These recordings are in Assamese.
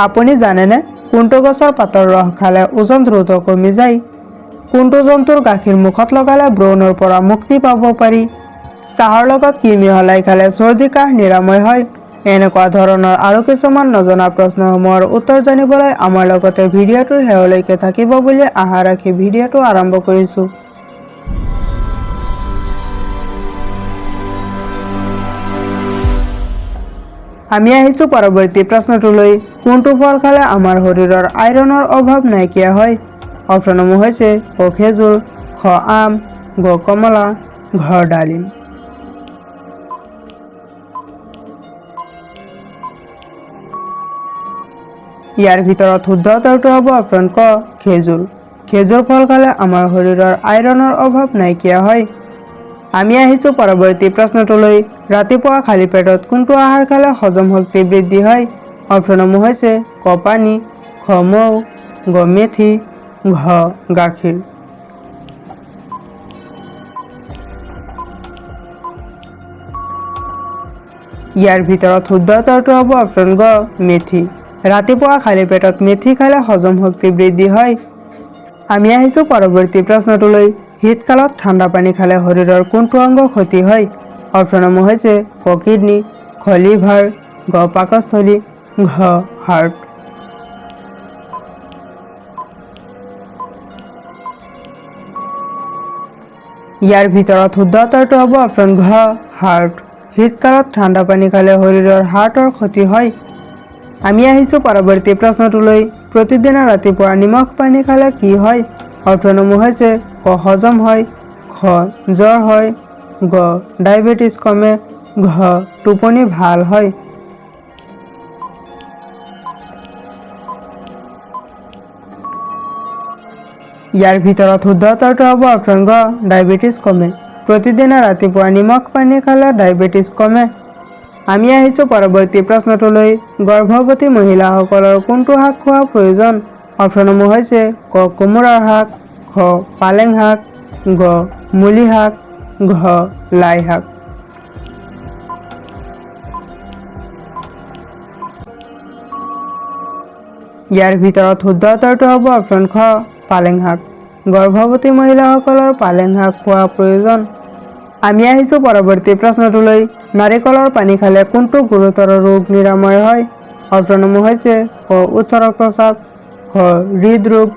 আপুনি জানেনে কোনটো গছৰ পাতৰ ৰস খালে ওজন দ্ৰুত কমি যায়? কোনটো জন্তুৰ গাখীৰ মুখত লগালে ব্ৰণৰ পৰা মুক্তি পাব পাৰি? চাহৰ লগত কি মিহলাই খালে চৰ্দি কাহ নিৰাময় হয়? এনেকুৱা ধৰণৰ আৰু কিছুমান নজনা প্ৰশ্নসমূহৰ উত্তৰ জানিবলৈ আমাৰ লগতে ভিডিঅ'টোৰ শেহলৈকে থাকিব বুলি আশা ৰাখি ভিডিঅ'টো আৰম্ভ কৰিছোঁ। আমি আহিছোঁ পৰৱৰ্তী প্ৰশ্নটোলৈ। কোনটো ফল খালে আমাৰ শৰীৰৰ আইৰণৰ অভাৱ নাইকিয়া হয়? অপশ্যনসমূহ হৈছে ক খেজুৰ, খ আম, গ কমলা, ঘ ডালিম। ইয়াৰ ভিতৰত শুদ্ধ উত্তৰটো হ'ব অপশ্যন ক খেজুৰ। খেজুৰ ফল খালে আমাৰ শৰীৰৰ আইৰণৰ অভাৱ নাইকিয়া হয়। আমি আহিছোঁ পৰৱৰ্তী প্ৰশ্নটোলৈ। ৰাতিপুৱা খালী পেটত কোনটো আহাৰ খালে হজম শক্তি বৃদ্ধি হয়? অপশ্যনসমূহ হৈছে ক পানী, খ মৌ, গ মেথি, ঘ গাখীৰ। ইয়াৰ ভিতৰত শুদ্ধ উত্তৰটো হ'ব অপশ্যন গ মেথি। ৰাতিপুৱা খালী পেটত মেথি খালে হজম শক্তি বৃদ্ধি হয়। আমি আহিছোঁ পৰৱৰ্তী প্ৰশ্নটোলৈ। শীতকালত ঠাণ্ডা পানী খালে শৰীৰৰ কোনটো অংগ ক্ষতি হয়? অপশ্যনসমূহ হৈছে ক কিডনী, খ লিভাৰ, গ পাকস্থলী, ঘ হাৰ্ট। ইয়াৰ ভিতৰত শুদ্ধ উত্তৰটো হ'ব অপশ্যন ঘ হাৰ্ট। শীতকালত ঠাণ্ডা পানী খালে শৰীৰৰ হাৰ্টৰ ক্ষতি হয়। আমি আহিছোঁ পৰৱৰ্তী প্ৰশ্নটোলৈ। প্ৰতিদিনে ৰাতিপুৱা নিমখ পানী খালে কি হয়? অপশ্যনসমূহ হৈছে ক হজম হয়, খ জ্বৰ হয়, গ ডায়েবেটিছ কমে, ঘ টোপনি ভাল হয়। ইয়াৰ ভিতৰত শুদ্ধ উত্তৰটো হ'ব অপশ্যন গ ডায়েবেটিছ কমে। প্ৰতিদিনে ৰাতিপুৱা নিমখ পানী খালে ডায়েবেটিছ কমে। আমি আহিছোঁ পৰৱৰ্তী প্ৰশ্নটোলৈ। গৰ্ভৱতী মহিলাসকলৰ কোনটো শাক খোৱা প্ৰয়োজন? অপশ্যনসমূহ হৈছে ক কোমোৰাৰ শাক, খ পালেং শাক, গ মূলি শাক, ঘ লাই শাক। ইয়াৰ ভিতৰত শুদ্ধ উত্তৰটো হ'ব অপশ্যন খ পালেং শাক। গৰ্ভৱতী মহিলাসকলৰ পালেং শাক খোৱা প্ৰয়োজন। আমি আহিছোঁ পৰৱৰ্তী প্ৰশ্নটোলৈ। নাৰিকলৰ পানী খালে কোনটো গুৰুতৰ ৰোগ নিৰাময় হয়? অপশ্যনসমূহ হৈছে ক উচ্চ ৰক্তচাপ, খ হৃদৰোগ,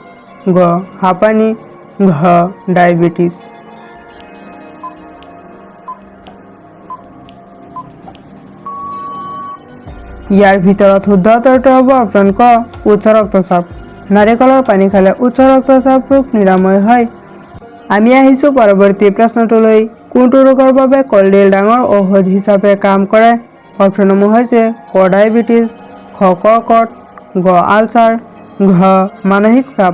গ হাঁপানি, ঘ ডায়েবেটিছ। ইয়াৰ ভিতৰত শুদ্ধ উত্তৰটো হ'ব অপশ্যন ক উচ্চ ৰক্তচাপ। নাৰিকলৰ পানী খালে উচ্চ ৰক্তচাপ ৰোগ নিৰাময় হয়। আমি আহিছোঁ পৰৱৰ্তী প্ৰশ্নটোলৈ। কোনটো ৰোগৰ বাবে কলডিল ডাঙৰ ঔষধ হিচাপে কাম কৰে? অপশ্যনসমূহ হৈছে ক ডায়েবেটিছ, খ কৰ্কট, গ আলচাৰ, ঘ মানসিক চাপ।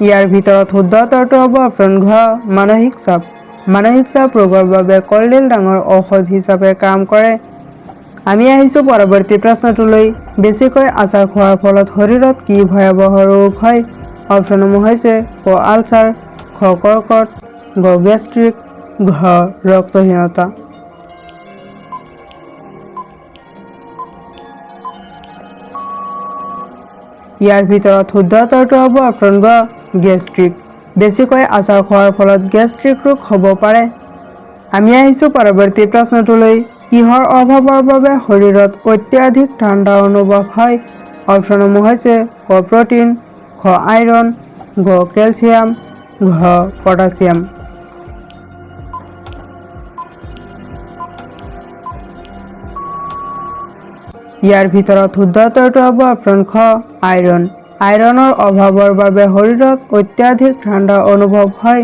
ইয়াৰ ভিতৰত শুদ্ধ উত্তৰটো হ'ব অপশ্যন ঘ মানসিক চাপ। মানসিক চাপ ৰোগৰ বাবে কলডিল ডাঙৰ ঔষধ হিচাপে কাম কৰে। আমি আহিছোঁ পৰৱৰ্তী প্ৰশ্নটোলৈ। বেছিকৈ আচাৰ খোৱাৰ ফলত শৰীৰত কি ভয়াৱহ ৰোগ হয়? অপশ্যনসমূহ হৈছে ক আলচাৰ, খ কৰ্কট, গ গেষ্ট্ৰিক, ঘ ৰক্তহীনতা। ইয়াৰ ভিতৰত শুদ্ধ উত্তৰটো হ'ব অপশ্যন গ গেষ্ট্ৰিক। বেছিকৈ আচাৰ খোৱাৰ ফলত গেষ্ট্ৰিক ৰোগ হ'ব পাৰে। আমি আহিছোঁ পৰৱৰ্তী প্ৰশ্নটোলৈ। কিহৰ অভাৱৰ বাবে শৰীৰত অত্যাধিক ঠাণ্ডা অনুভৱ হয়? অপশ্যনসমূহ হৈছে ক প্ৰ'টিন, খ আইৰণ, গ কেলছিয়াম, ঘ পটাছিয়াম। ইয়াৰ ভিতৰত শুদ্ধ উত্তৰটো হ'ব অপশ্যন খ আইৰণ। আইৰণৰ অভাৱৰ বাবে শৰীৰত অত্যাধিক ঠাণ্ডা অনুভৱ হয়।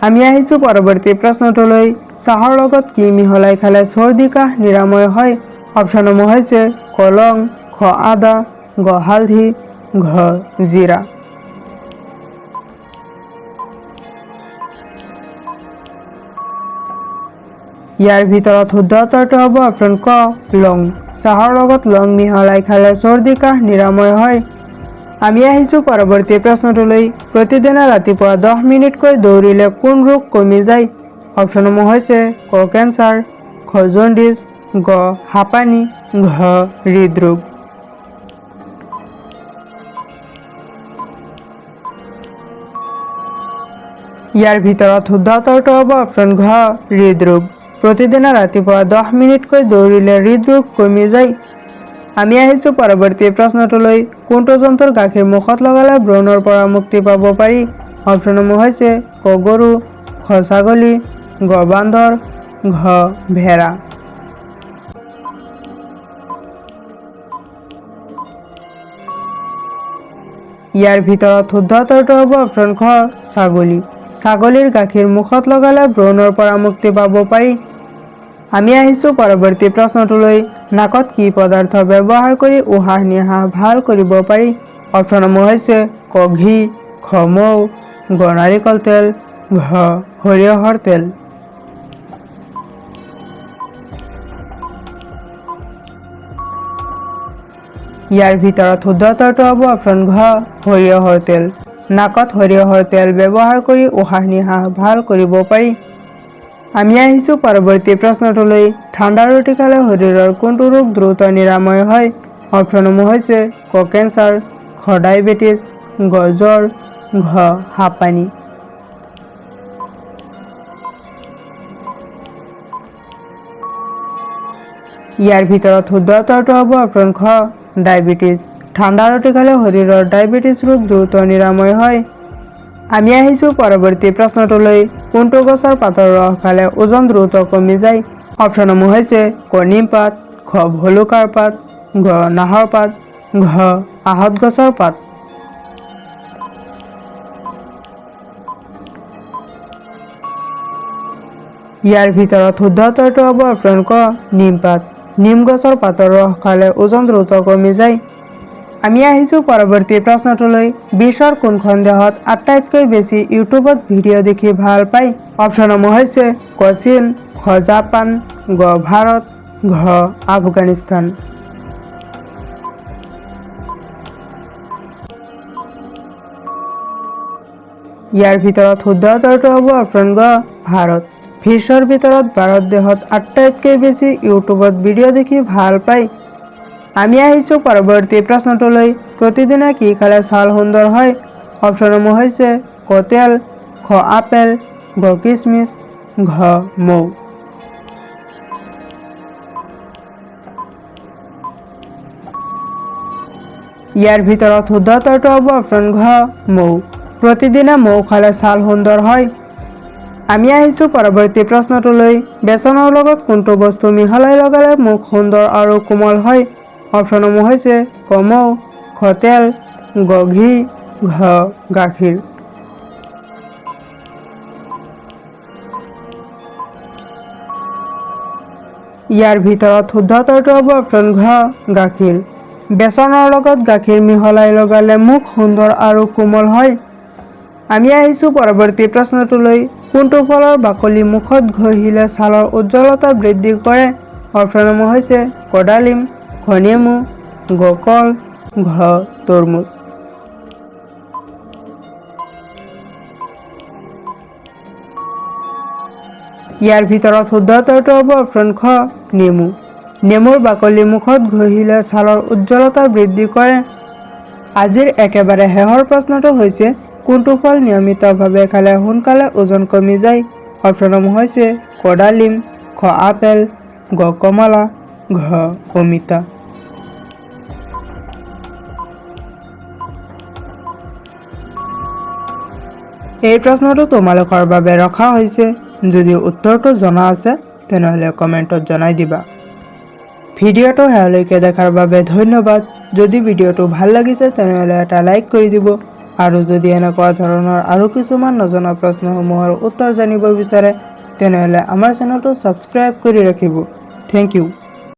আমি আহিছোঁ পৰৱৰ্তী প্ৰশ্নটোলৈ। চাহৰ লগত কি মিহলাই খালে চৰ্দি কাহ নিৰাময় হয়? অপশ্যনসমূহ হৈছে ক লং, খ আদা, গ হালধি, ঘ জিৰা। ইয়াৰ ভিতৰত শুদ্ধ উত্তৰটো হ'ব অপশ্যন ক লং। চাহৰ লগত লং মিহলাই খালে চৰ্দি কাহ নিৰাময় হয়। আমি আহিছোঁ পৰৱৰ্তী প্ৰশ্নটোলৈ। প্ৰতিদিনে ৰাতিপুৱা 10 মিনিটকৈ দৌৰিলে কোন ৰোগ কমি যায়? অপশ্যনসমূহ হৈছে ক কেঞ্চাৰ, খ জণ্ডিছ, গ হাঁপানি, ঘ হৃদৰোগ। ইয়াৰ ভিতৰত শুদ্ধ উত্তৰটো হ'ব অপশ্যন ঘ হৃদৰোগ। প্ৰতিদিনে ৰাতিপুৱা 10 মিনিটকৈ দৌৰিলে হৃদৰোগ কমি যায়। আমি আহিছোঁ পৰৱৰ্তী প্ৰশ্নটোলৈ। কোনটো জন্তুৰ গাখীৰ মুখত লগালে ব্ৰণৰ পৰা মুক্তি পাব পাৰি? অপশ্যনসমূহ হৈছে ক গৰু, খ ছাগলী, গ বান্দৰ, ঘ ভেড়া। ইয়াৰ ভিতৰত শুদ্ধ উত্তৰটো হ'ব অপশ্যন খ ছাগলী। ছাগলীৰ গাখীৰ মুখত লগালে ব্ৰণৰ পৰা মুক্তি পাব পাৰি। আমি আহিছোঁ পৰৱৰ্তী প্ৰশ্নটোলৈ। নাকত কি পদাৰ্থ ব্যৱহাৰ কৰি উশাহ নিশাহ ভাল কৰিব পাৰি? অপশ্যনসমূহ হৈছে ক ঘি, খ মৌ, গ নাৰিকল তেল, ঘ সৰিয়হৰ তেল। ইয়াৰ ভিতৰত শুদ্ধ উত্তৰটো হ'ব অপশ্যন ঘ সৰিয়হৰ তেল। নাকত সৰিয়হৰ তেল ব্যৱহাৰ কৰি উশাহ নিশাহ ভাল কৰিব পাৰি। আমি আহিছোঁ পৰৱৰ্তী প্ৰশ্নটোলৈ। ঠাণ্ডা ৰুটি খালে শৰীৰৰ কোনটো ৰোগ দ্ৰুত নিৰাময় হয়? অপশ্যনসমূহ হৈছে ক কেঞ্চাৰ, খ ডায়েবেটিছ, গ জ্বৰ, ঘ হাঁপানি। ইয়াৰ ভিতৰত শুদ্ধ উত্তৰটো হ'ব অপশ্যন খ ডায়েবেটিছ। ঠাণ্ডা ৰুটি খালে শৰীৰৰ ডায়েবেটিছ ৰোগ দ্ৰুত নিৰাময় হয়। আমি আহিছোঁ পৰৱৰ্তী প্ৰশ্নটোলৈ। কোনটো গছৰ পাতৰ ৰস খালে ওজন দ্ৰুত কমি যায়? অপশ্যনসমূহ হৈছে ক নিম পাত, খ ভলুকাৰ পাত, গ নাহৰ পাত, ঘ আহঁত গছৰ পাত। ইয়াৰ ভিতৰত শুদ্ধ উত্তৰটো হ'ব অপশ্যন ক নিম পাত। নিম গছৰ পাতৰ ৰস খালে ওজন দ্ৰুত কমি যায়। আমি আহিছোঁ পৰৱৰ্তী প্ৰশ্নটোলৈ। বিশ্বৰ কোনখন দেশত আটাইতকৈ বেছি ইউটিউবত ভিডিঅ' দেখি ভাল পায়? অপশ্যনসমূহ হৈছে ক চীন, খ জাপান, গ ভাৰত, ঘ আফগানিস্তান। ইয়াৰ ভিতৰত শুদ্ধ উত্তৰটো হ'ব অপশ্যন গ ভাৰত। বিশ্বৰ ভিতৰত ভাৰত দেশত আটাইতকৈ বেছি ইউটিউবত ভিডিঅ' দেখি ভাল পায়। আমি আহিছোঁ পৰৱৰ্তী প্ৰশ্নটোলৈ। প্ৰতিদিনে কি খালে ছাল সুন্দৰ হয়? অপশ্যনসমূহ হৈছে ক তেল, খ আপেল, গ কিচমিচ, ঘ মৌ। ইয়াৰ ভিতৰত শুদ্ধ উত্তৰটো হ'ব অপশ্যন ঘ মৌ। প্ৰতিদিনে মৌ খালে ছাল সুন্দৰ হয়। আমি আহিছোঁ পৰৱৰ্তী প্ৰশ্নটোলৈ। বেচনৰ লগত কোনটো বস্তু মিহলাই লগালে মুখ সুন্দৰ আৰু কোমল হয়? অপশ্যনসমূহ হৈছে ক মৌ, খ তেল, গ ঘি, ঘ গাখীৰ। ইয়াৰ ভিতৰত শুদ্ধ উত্তৰটো হ'ব অপশ্যন ঘ গাখীৰ। বেচনৰ লগত গাখীৰ মিহলাই লগালে মুখ সুন্দৰ আৰু কোমল হয়। আমি আহিছোঁ পৰৱৰ্তী প্ৰশ্নটোলৈ। কোনটো ফলৰ বাকলি মুখত ঘঁহিলে ছালৰ উজ্জ্বলতা বৃদ্ধি কৰে? অপশ্যনসমূহ হৈছে ক ডালিম, খ নেমু, গ কল, ঘ তৰমুজ। ইয়াৰ ভিতৰত শুদ্ধ উত্তৰটো হ'ব অপশ্যন খ নেমু। নেমুৰ বাকলি মুখত ঘঁহিলে ছালৰ উজ্জ্বলতা বৃদ্ধি কৰে। আজিৰ একেবাৰে শেষৰ প্ৰশ্নটো হৈছে, কোনটো ফল নিয়মিতভাৱে খালে সোনকালে ওজন কমি যায়? অপশ্যনসমূহ হৈছে ক ডালিম, খ আপেল, গ কমলা, ঘ অমিতা। এই প্ৰশ্নটো তোমালোকৰ বাবে ৰখা হৈছে। যদি উত্তৰটো জনা আছে, তেনেহ'লে কমেণ্টত জনাই দিবা। ভিডিঅ'টো শেহলৈকে দেখাৰ বাবে ধন্যবাদ। যদি ভিডিঅ'টো ভাল লাগিছে, তেনেহ'লে এটা লাইক কৰি দিব আৰু যদি এনেকুৱা ধৰণৰ আৰু কিছুমান নজনা প্ৰশ্নসমূহৰ উত্তৰ জানিব বিচাৰে, তেনেহ'লে আমাৰ চেনেলটো ছাবস্ক্ৰাইব কৰি ৰাখিব। Thank U.